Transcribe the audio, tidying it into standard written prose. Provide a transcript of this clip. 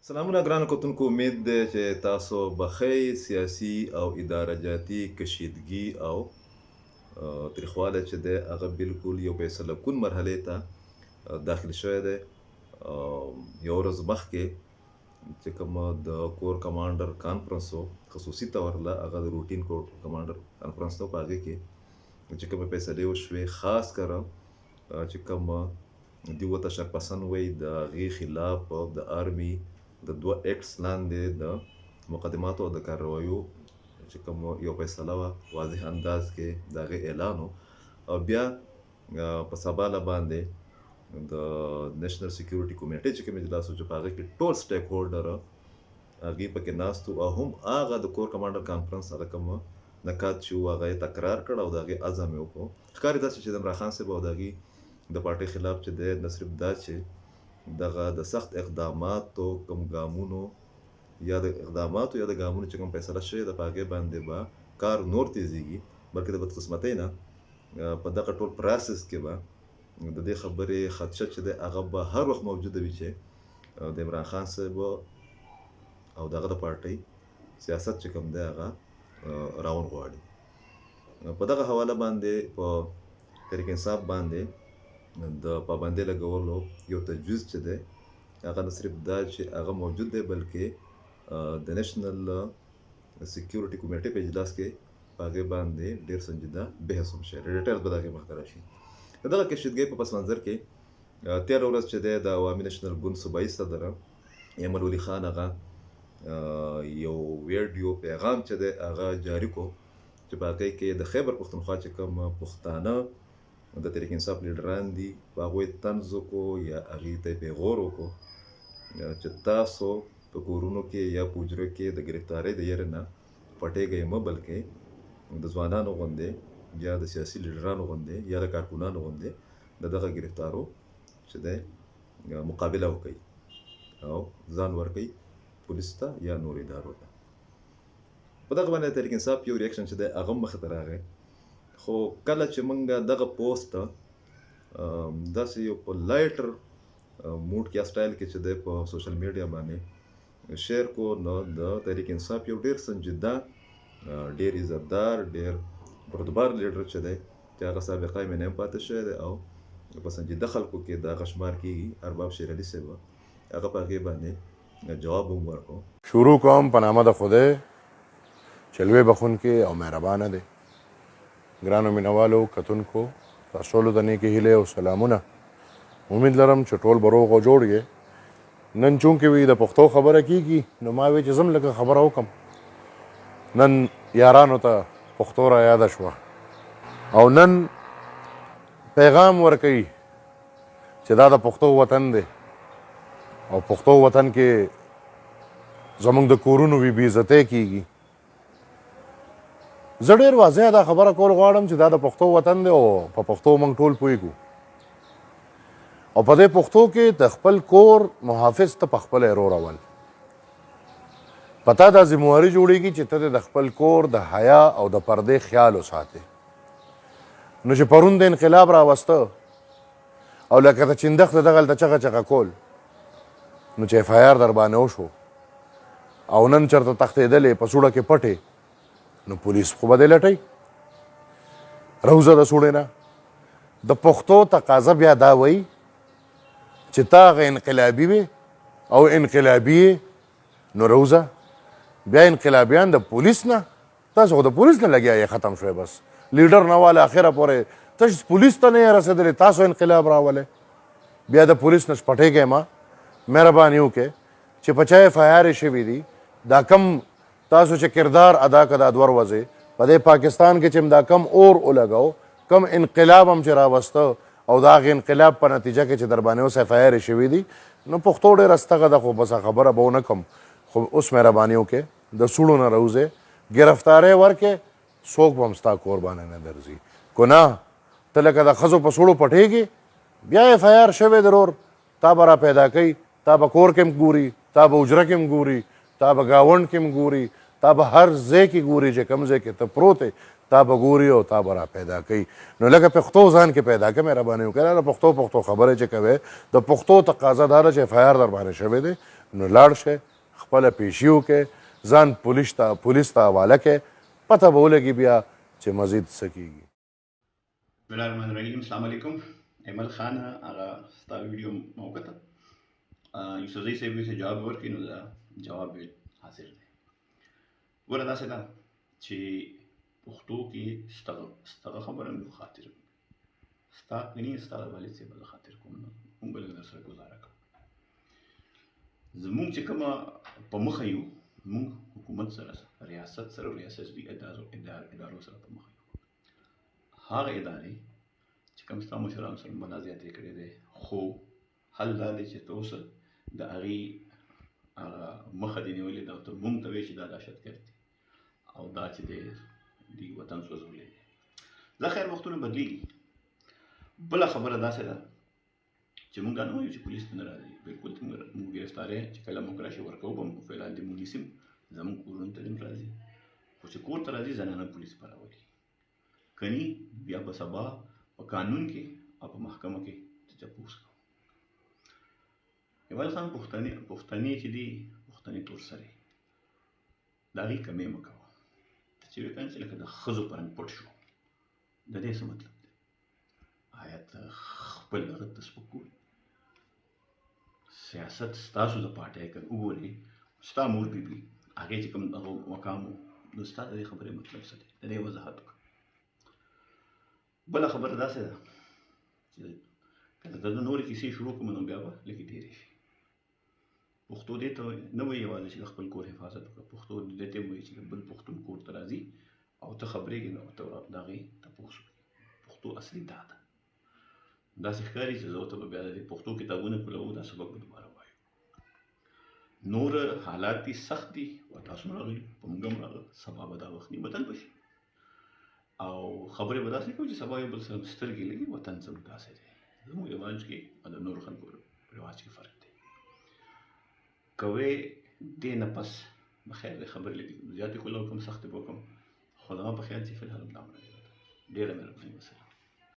سلامونه ګرانو کتونکو، امید دی چې تاسو به ښه یئ. سیاسي او اداره جاتي کشیدګي او تریخوالی چې دی هغه بالکل یو فیصله کن مرحلې ته داخل شوی دی. یو ورځ مخکې چې کوم د کور کمانډر کانفرنس و، خصوصي طور له هغه د روټین کور کمانډر کانفرنس نه، په هغې کې چې کومې فیصلې وشوې، خاص کر چې کوم دوی ورته شرپسند وایي، د هغې خلاف د آرمي د دوه ایکټس لاندې د مقدماتو او د کارروایو چې کوم یو فیصله وه، واضح انداز کې د هغې اعلان و. او بیا په سبا له باندې د نېشنل سیکیورټي کمیټې چې کوم اجلاس و، چې په هغې کې ټول سټیک هولډر هغوی پکې ناست وو، او هم هغه د کور کمانډر کانفرنس هغه کوم نکات چې وو هغه یې تکرار کړ او د هغې عزم یې وکړو. ښکاري داسې چې د عمران خان صاحب او د هغوی د پارټۍ خلاف چې دی، نه صرف دا چې دغه د سخت اقداماتو کوم ګامونو یا د اقداماتو یا د ګامونو چې کوم فیصله شوې ده، په هغې باندې به کار نور تیزیږي، بلکې د بدقسمتۍ نه په دغه ټول پروسس کې به د دې خبرې خدشه چې دی هغه به هر وخت موجوده وي چې د عمران خان صاحب او دغه د پارټۍ سیاست چې کوم دی هغه راون غواړي. په دغه حواله باندې په تحریک انصاف باندې د پابندۍ لګولو یو تجویز چې دی هغه نه صرف دا چې هغه موجود دی، بلکې د نېشنل سکیورټي کمیټې په اجلاس کې په هغې باندې ډېر سنجیده بحث هم شوی دی. ډیټیلز به د هغې مخته راشي. د دغه کشیدګۍ په پس منظر کې تېره ورځ چې دی د عوامي نېشنل ګوند صوبایي صدر ایمل ولي خان هغه یو ویډیو پیغام چې دی هغه جاري کو، چې په هغې کې د خیبر پښتونخوا چې کوم پښتانه د تحریک انصاف لیډران دي په هغوی طنز وکړو یا هغوی ته یې پیغور وکړو چې تاسو په کورونو کې یا په حجرو کې د ګرفتارۍ د یرې نه پټېږئ مه، بلکې د ځوانانو غوندې یا د سیاسي لیډرانو غوندې یا د کارکنانو غوندې د دغه ګرفتارو چې دی مقابله وکړئ او ځان ورکړئ پولیس ته یا نور ادارو ته. په دغه باندې تحریک انصاف یو ریاکشن چې دی هغه هم مخې ته راغی. خو کله چې موږ دغه پوسټ داسې یو په لایټر موډ کې یا سټایل کې چې دی په سوشل میډیا باندې شیر کو، نو د تحریک انصاف یو ډیر سنجیده، ډیر عزتدار، ډیر بردبار لیډر چې دی، چې هغه سابقه ایم این ایم پاتې شوی دی او په سنجیده خلکو کې د هغه شمار کېږي، ارباب شیر علي صاحب هغه په هغې باندې جواب هم ورکړو. شروع کوم په نامه د خدای چې لوی بخښونکی او مهربانه دی. ګرانو مینوالو کتونکو، تاسو ټولو ته نیکې هیلې او سلامونه. امید لرم چې ټول به روغ او جوړ یې. نن چونکې وي د پښتو خبره کیږي، نو ما وی چې زم لږه خبره وکم. نن یارانو ته پښتو را یاده شوه او نن پیغام ورکوي چې دا د پښتو وطن دی او پښتو وطن کې زمونږ د کورونو بې عزتۍ کیږي. زه ډېر واضح دا خبره کول غواړم چې دا د پښتو وطن دی او په پښتو موږ ټول پوهېږو، او په دې پښتو کې د خپل کور محافظ ته په خپله رورول په تا دا ذمهواري جوړېږي چې ته د خپل کور د حیا او د پردې خیال وساتې. نو چې پرون د انقلاب راوسته او لکه ته چیندخت دغلته چغه چغه کول، نو چې اف آی آر در باندې وشو او نن چرته تښتېدلې په سوړه کې پټې، نو پولیس خو به دې لټوي. روزه د سوړې نه. د پښتو تقاضا بیا دا وایي چې تا هغه انقلابي وې او انقلابي یې، نو روزه بیا انقلابیان د پولیس نه، تاسو خو د پولیس نه لګیا یې، ختم شوی بس لیډر نه واله اخره پورې تش پولیس ته نه یې رسېدلی، تاسو انقلاب راولئ. بیا د پولیس نه پټېږئ ما، مهرباني وکړئ چې په چا اف آی آر شوي دي، دا کم تاسو چې کردار ادا کړه دا دوه ورځې په دې پاکستان کې چې دا کم اور ولګاو، کم انقلاب هم چې راوسته او د هغې انقلاب په نتیجه کې چې در باندې اوس اف آی آر شوي دي، نو پښتو ډېره ستغه ده، خو بس خبره به ونه کړم. خو اوس مهرباني وکړئ د سوړو نه راوځئ، ګرفتارۍ ورکړئ، څوک به هم ستا کور باندې نه درځي. که نه ته لکه د ښځو په سوړو پټېږې، بیا اف آی آر شوی درور تا به را پیدا کوي، تا به کور کې هم ګوري، تا به حجره کې هم ګوري، تا به ګاونډ کې هم ګوري، تا به هر ځای کې ګوري چې کوم ځای کې ته پروت یې تا به ګوري او تا به را پیدا کوي. نو لکه پښتو ځان کې پیدا کړه، مهرباني وکړه. د پښتو پښتو خبرې چې کوې، د پښتو تقاضا دا ده چې اف آی آر در باندې شوی دی، نو لاړ شئ، خپله پیشي وکړئ، ځان پولیس ته حواله کړئ، پته به ولګي بیا چې مزید څه کېږي. بسم الله الرحمن الرحیم. السلام علیکم ایمل خان، هغه ستا ویډیو ما وکته. یوسفزی صاحب یې جواب ورکړي، نو دا جواب یې حاضر دی. ګوره، داسې ده چې پښتو کې ستغه خبره مې خاطر ستا کني، ستا د والد صاحب د خاطر کوم، نو موږ به لږ در سره ګزاره کوو. زموږ چې کومه په مخه یو، موږ حکومت سره، ریاست سره، ریاستي ادارو سره په مخه یو. هغه ادارې چې کوم ستا مشرانو سره بلا زیاتې کړې دی، خو حل دا دی چې ته اوس د هغې هغه مخه دې نیولې ده او ته موږ ته وایې چې دا دهشتګرد دي او دا چې دی دی وطن سوځولی دی. دا خیر، وختونه بدلیږي. بله خبره داسې ده چې موږ دا نه وایو چې پولیس ته نه راځي. بلکل موږ ګرفتارۍ چې کله موږ راشي ورکوو به، موږ فعلال دې موږ نیسم، زموږ کورونو ته دې راځي، خو چې کور ته راځي زنانه پولیس به راولي، کني بیا به سبا په قانون کې او په محکمه کې ته تپوس کوو. ایمل خان، پښتنې چې دي، پښتنې تور سرې، د هغې کمی مه کوه. ته چې وایې که نه چې لکه د ښځو په رنګ پټ شو، د دې څه مطلب دی؟ آیا ته خپل دغه ته سپک ګورې؟ سیاست ستاسو د پارټۍ که وګورې، ستا مور بي بي هغې چې کوم دغه مقام و، نو ستا د دې خبرې مطلب څه دی؟ د دې وضاحت وکړه. بله خبره داسې ده چې که د نورې کیسې شروع کړم نو بیا به لږې ډېرې شي. پښتو دې ته نه وایي یوازې چې د خپل کور حفاظت وکړه، پښتو دې ته وایي چې د بل پښتون کور ته راځي او ته خبرېږې نو ته د هغې تپوس وکړې. پښتو اصلي دا ده. داسې ښکاري چې زه ته به بیا د دې پښتو کتابونه کولو، دا سبق به دوباره وایو. نور حالات دي سخت دي او تاسو هم راغلي، په موږ هم راغله. سبا به دا وخت نی بدل به شي او خبرې به داسې کوو چې سبا یو بل سره سترګې لګي. وطن زموږ داسې دی، زموږ رواج کې او د نورو خلکو رواج کې فرق دی. کوې دې نه پس بخیر دی، خبرې لږې زیاتې کولی کوم، سختې به وکړم، خو زما په خیال چې فی الحال همدا ډېره مهرباني. وسلام.